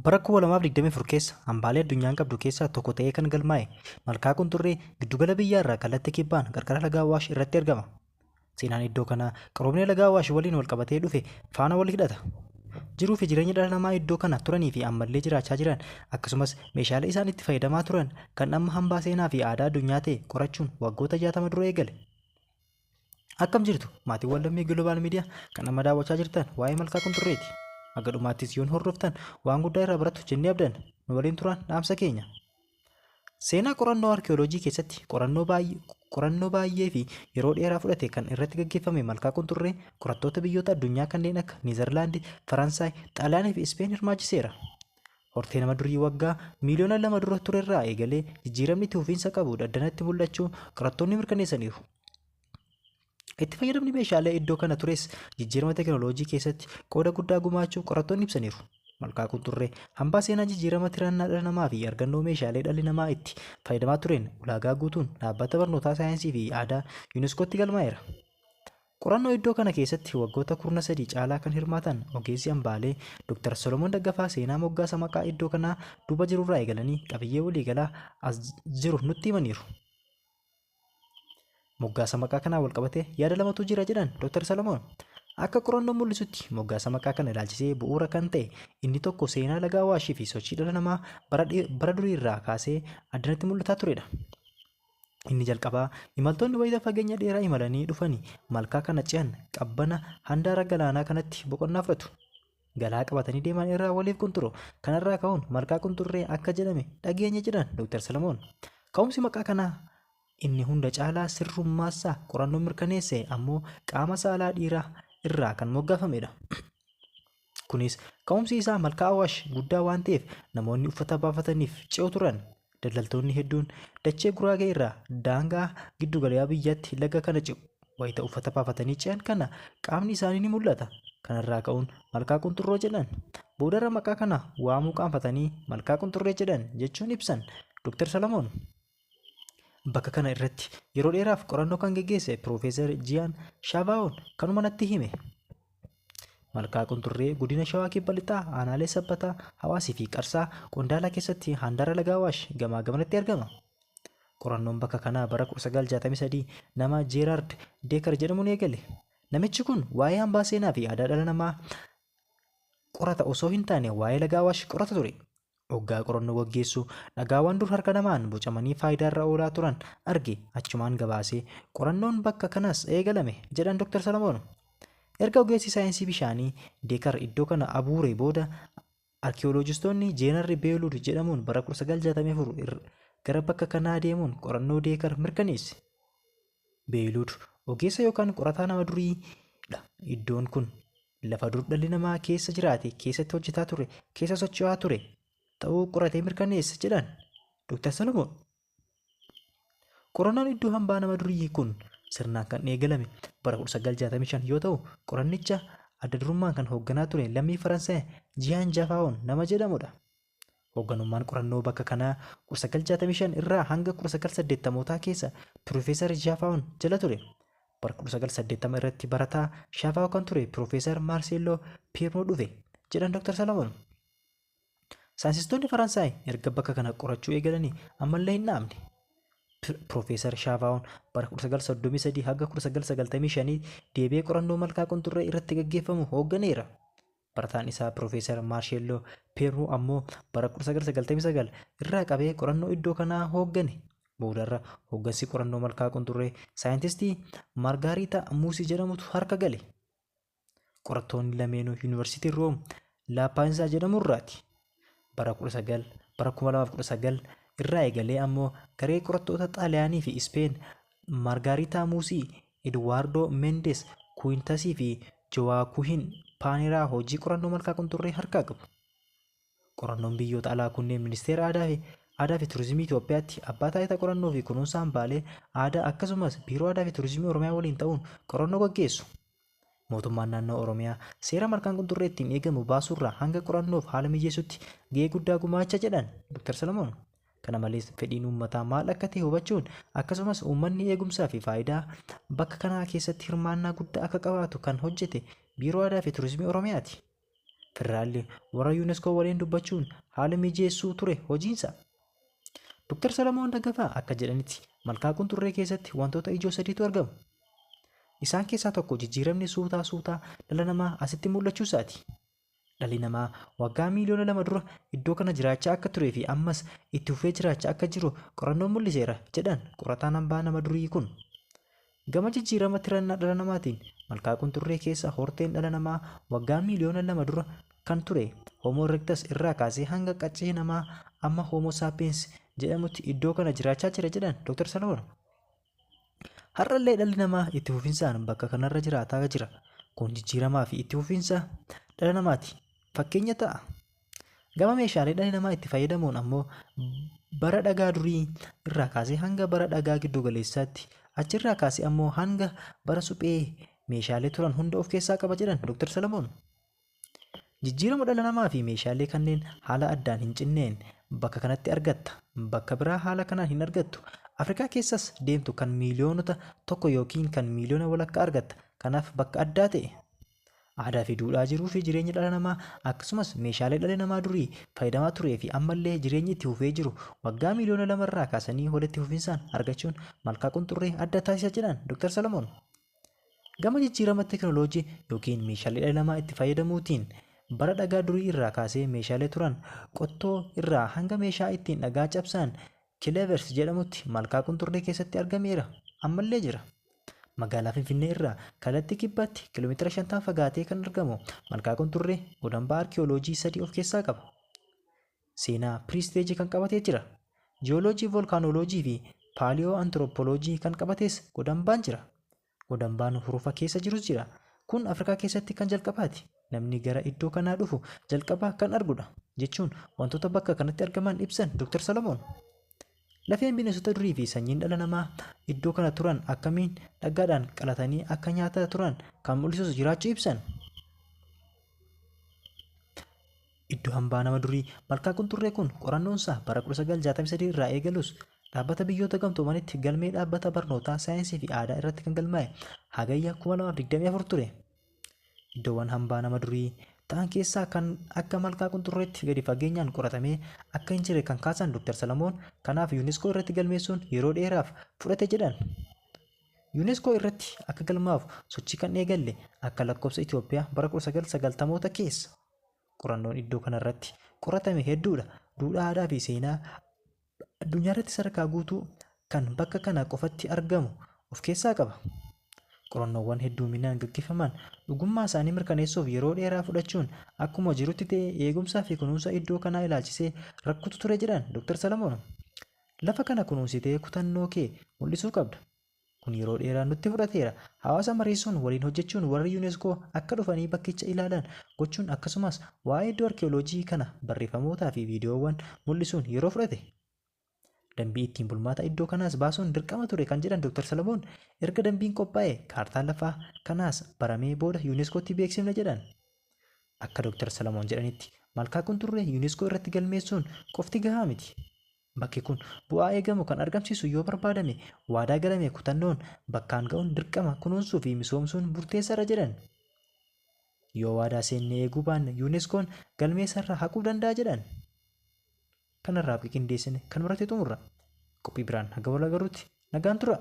Bara 2024 keessa hambaalee addunyaan qabdu keessaa tokko ta'ee kan galmaa'e Malkaa Qunxurree giddugala biyyaarraa kallattii kibbaan qarqara laga Awaash irratti argama. Seenaan iddoo kanaa qaroomina laga Awaash waliin walqabatee dhufe faana wal hidhata. Jiruu fi jireenya dhala namaa iddoo kana turanii fi ammallee jiraachaa jiran akkasumas meeshaalee isaan itti fayyadamaa turan kan amma hambaa seenaa fi aadaa addunyaa ta'e qorachuun waggoota 60 dura eegale. Akkam jirtu maatiiwwan lammii Gilobaal Miidiyaa kan amma daawwachaa jirtan waa'ee Malkaa Qunxurreeti. Haga dhumaattis yoon hordoftan waan guddaa irraa barattu jennee abdan nu waliin turan dhaamsa keenya. Seenaa qorannoo arkiyooloojii keessatti qorannoo baay'ee fi yeroo dheeraa fudhate kan irratti gaggeeffame Malkaa Qunxurree qorattoota biyyoota addunyaa kanneen akka Niizerlaandi, Faransaay, Xaaliyaanii fi Ispeen hirmaachiseera. Hortee nama durii waggaa miiliyoona 2 dura turerraa eegalee jijjiiramni itti fufiinsa qabu daddanatti mul'achuu qorattoonni mirkaneessaniiru. Itti fayyadamni meeshaalee iddoo kana tures jijjiirama teekinooloojii keessatti qooda guddaa gumaachuu qorattoonni ibsaniiru. Malkaa Qunxurree hambaa seenaa jijjiirama tirannaa dhala namaa fi argannoo meeshaalee dhalli namaa itti fayyadamaa tureen ulaagaa guutuun dhaabbata barnootaa saayinsii fi aadaa yuuneeskootti galmaa'eera. Qorannoo iddoo kana keessatti waggoota 13 caalaa kan hirmaatan ogeessi hambaalee Dr. Solomoon Daggafaa seenaa moggaasa maqaa iddoo kanaa duuba jirurraa eegalanii qabiyyee waliigalaa as jiru nutti himaniiru. Moggaasa maqaa kanaa walqabatee yaada lamatu jira jedhan Dr. Solomoon. Akka qorannoon mul'isutti moggaasa maqaa kana ilaalchisee bu'uura kan ta'e inni tokko seenaa laga Awaashii fi sochii dhala namaa bara durii irraa kaasee addanatti mul'ataa turedha. Inni jalqabaa imaltoonni wayita fageenya dheeraa imalanii dhufanii malkaa kana ce'an qabbana handaara galaanaa kanatti boqonnaa fudhatu. Galaa qabatanii deeman irraa waliif qunxuru. Kanarraa ka'uun Malkaa Qunxurree akka jedhame dhageenye jedhan Dr. Solomoon. Ka'umsi maqaa kanaa inni hunda caalaa sirrummaasaa qorannoo mirkaneesse ammoo qaama saalaa dhiiraa irraa kan moggaafamedha. Kunis ka'umsi isaa Malkaa Awaash guddaa waan ta'eef namoonni uffata baafataniif ce'u turan. Daldaltoonni hedduun dachee Guraagee irraa daangaa giddugala biyyaatti laga kana ce'u. Wayita uffata baafatanii ce'an kana qaamni isaanii ni mul'ata. Kanarraa ka'uun Malkaa Qunxurroo jedhan. Boodarra maqaa kana waamuu qaanfatanii Malkaa Qunxurree jedhan jechuun ibsan Dr. Solomoon. Bakka kana irratti yeroo dheeraaf qorannoo kan geggeesse Piroofeesar Jiyaan Shaavaa'oon kanuma natti hime. Malkaa Qunxurree godina Shawaa Kibba Lixaa aanaalee Sabbataa, Hawaasii fi Qarsaa Qondaalaa keessatti handaara laga Awaash gamaa gamanatti argama. Qorannoon bakka kanaa bara 1963 nama Jeeraard Deekar jedhamuun eegale. Namichi kun waa'ee hambaa seenaa fi aadaa dhala namaa qorata osoo hin taane waa'ee laga Awaash qorata ture. Oggaa qorannoo gaggeessu dhagaawwan dur harka namaan bocamanii faayidaarra oolaa turan arge achumaan gabaasee qorannoon bakka kanas eegalame jedhan Dr. Solomoon. Erga ogeessi saayinsii bishaanii Deekar iddoo kana abuure booda arkiyooloojistoonni Jeenarri Beeluud jedhamuun bara 1964 gara bakka kanaa deemuun qorannoo Deekar mirkaneesse. Beeluud ogeessa yookaan qorataa nama duriidha. Iddoon kun lafa dur dhalli namaa keessa jiraate keessatti hojjetaa ture keessa socho'aa ture ta'uu qoratee mirkaneesse jedhan Dr. Solomoon. Qorannoon iddoo hambaa nama durii kun sirnaan kan eegalame bara 1965 yoo ta'u qorannicha adda durummaan kan hoogganaa ture lammii Faransaay Jiyaan Jaafaa'oon nama jedhamudha. Hoogganummaan qorannoo bakka kanaa 1965 irraa hanga 1980 keessa Piroofeesar Jaafaa'oon jala ture. Bara 1980 irratti barataa Shaafaa'oo kan ture Piroofeesar Maarseelloo Piirmoo dhufe jedhan Dr. Solomoon. Saayinsistoonni Faransaay erga bakka kana qorachuu eegalanii ammallee hin dhaabne. Piroofeesar Shaafaa'oon bara 1933 haga 1995 deebi'ee qorannoo Malkaa Qunxurree irratti gaggeeffamu hoogganeera. Barataan isaa Piroofeesar Maarsheelloo Peeruu ammoo bara 1999 irraa qabee qorannoo iddoo kanaa hooggane. Boodarra hooggansi qorannoo Malkaa Qunxurree saayintistii Maargaariita Muusii jedhamutu harka gale. Qorattoonni lameenuu Yuunivarsiitii Room Laapaansaa jedhamurraati. Bara 2019 irraa eegalee ammoo garee qorattoota Xaaliyaanii fi Ispeen Maargaariitaa Muusii, Edwaardoo Mendes Kuintasii fi Jo'aakuhin Paaneraa hojii qorannoo Malkaa Qunxurree harkaa qabu. Qorannoon biyyoota alaa kunneen Ministeera Aadaa fi Turizimii Itoophiyaatti abbaa taayitaa qorannoo fi kunuunsa hambaalee aadaa akkasumas Biiroo Aadaa fi Turizimii Oromiyaa waliin ta'uun qorannoo gaggeessu. Mootummaan naannoo Oromiyaa seera Malkaan Qunxurree ittiin eegamu baasuurraa hanga qorannoof haala mijeessutti gahee guddaa gumaacha jedhan Dr. Solomoon. Kana malees fedhiin uummataa maal akka ta'e hubachuun akkasumas uummanni eegumsaa fi faayidaa bakka kanaa keessatti hirmaannaa guddaa akka qabaatu kan hojjete Biiroo Aadaa fi Turizimii Oromiyaati. Federaalli warra UNESCO waliin dubbachuun haala mijeessuu ture hojiinsa. Dr. Salamoon Daggafaa akka jedhanitti Malkaa Qunxurree keessatti wantoota ijoo sadiitu argamu. Isaan keessaa tokko jijjiiramni suutaa suutaa dhala namaa asitti mul'achuu isaati. Dhalli namaa waggaa miiliyoona 2 dura iddoo kana jiraachaa akka turee fi ammas itti fufee jiraachaa akka jiru qorannoon mul'iseera jedhan qorataan hambaa nama durii kun. Gama jijjiirama tirannaa dhala namaatiin Malkaa Qunxurree keessa horteen dhala namaa waggaa miiliyoona 2 dura kan ture Homo erectus irraa kaasee hanga qaccee namaa amma Homo sapiens jedhamutti iddoo kana jiraachaa jira jedhan Dr. Salamoon. Har'allee dhalli namaa itti fufinsaan bakka kanarra jiraataa jira. Kun jijjiiramaa fi itti fufinsa dhala namaati. Fakkeenya ta'a. Gama meeshaalee dhalli namaa itti fayyadamuun ammoo bara dhagaa durii irraa kaasee hanga bara dhagaa giddu galeessaatti, achirraa kaasee ammoo hanga bara suphee meeshaalee turan hunda of keessaa qaba jedhan Dr. Salamoon. Jijjiirama dhala namaa fi meeshaalee kanneen haala addaan hin cinneen bakka kanatti argatta. Bakka biraa haala kanaan hin argattu. Afrikaa keessas deemtu kan miiliyoonota 1 yookiin kan miiliyoona walakkaa argatta. Kanaaf bakka addaa ta'e. Aadaa fi duudhaa jiruu fi jireenya dhala namaa akkasumas meeshaalee dhala namaa durii fayyadamaa turee fi ammallee jireenyi itti fufee jiru waggaa miiliyoona 2 irraa kaasanii walitti fufinsaan argachuun Malkaa Qunxurree adda taasisa jedhan Dr. Salamoon. Gama jijjiirama teekinooloojii yookiin meeshaalee dhala namaa itti fayyadamuutiin bara dhagaa durii irraa kaasee meeshaalee turan qottoo irraa hanga meeshaa ittiin dhagaa cabsan Kilevers jedhamutti Malkaa Qunxurree keessatti argameera. Ammallee jira. Magaalaa Finfinnee irraa kallattii kibbaatti kiiloomeetira 50 fagaatee kan argamu Malkaa Qunxurree godambaa arkiyooloojii 3 of keessaa qaba. Seenaa piriisteejii kan qabatee jira. Jiyooloojii, voolkaanooloojii fi paaliyoo antiroopooloojii kan qabates godambaan jira. Godambaan hurufa keessa jirus jira. Kun Afrikaa keessatti kan jalqabaati. Namni gara iddoo kanaa dhufu jalqabaa kan argudha jechuun wantoota bakka kanatti argaman ibsan Dr. Salamoon. Lafeen bineensota durii fi sanyiin dhala namaa iddoo kana turan akkamiin dhagaadhaan qalatanii akka nyaataa turan kan mul'isus jiraachuu ibsan. Iddoo hambaa nama durii Malkaa Qunxurree kun qorannoonsaa bara 1963 irraa eegalus dhaabbata biyyoota gamtoomanitti galmee dhaabbata barnootaa saayinsii fi aadaa irratti kan galmaa'e hagayya 2024 ture. Iddoowwan hambaa nama durii ta'an keessaa kan akka Malkaa Qunxurreetti gadi fageenyaan qoratamee akka hin jirre kan kaasan Dr. Salamoon kanaaf UNESCO irratti galmeessuun yeroo dheeraaf fudhate jedhan. UNESCO irratti akka galmaa'uuf sochii kan eegalle akka lakkoofsa Itoophiyaa bara 1990moota keessa. Qorannoon iddoo kanarratti qoratame hedduudha. Duudhaa aadaa fi seenaa addunyaa irratti sadarkaa guutuu kan bakka kana qofatti argamu of keessaa qaba. Qorannoowwan hedduminaan gaggeeffaman dhugummaa isaanii mirkaneessuuf yeroo dheeraa fudhachuun akkuma jirutti ta'e eegumsaa fi kunuunsa iddoo kanaa ilaalchisee rakkotu ture jedhan Dr. Salamoon. Lafa kana kunuunsitee kutannoo kee mul'isuu qabda. Kun yeroo dheeraa nutti fudhateera. Hawaasa mariisuun waliin hojjechuun warri UNESCO akka dhufanii bakkicha ilaalan gochuun akkasumas waa'ee iddoo arkiyooloojii kana barreeffamootaa fi viidiyoowwan mul'isuun yeroo fudhate. Dambii ittiin bulmaata iddoo kanaas baasuun dirqama ture kan jedhan Dr. Salamoon erga dambiin qophaa'e kaartaan lafaa kanaas baramee booda UNESCOtti beeksifna jedhan. Akka Dr. Salamoon jedhanitti Malkaa Qunxurree UNESCO irratti galmeessuun qofti gahaa miti. Bakki kun bu'aa eegamu kan argamsiisu yoo barbaadame waadaa galame kutannoon bakkaan ga'uun dirqama kunuunsuu fi misoomsuun murteessaadha jedhan. Yoo waadaa seennee eeguu baanne UNESCOon galmeessarraa haquu danda'a jedhan. Kanarraa qindeessine kan biratti xumurra. Qophii biraan haga wal agarruutti nagaan tura.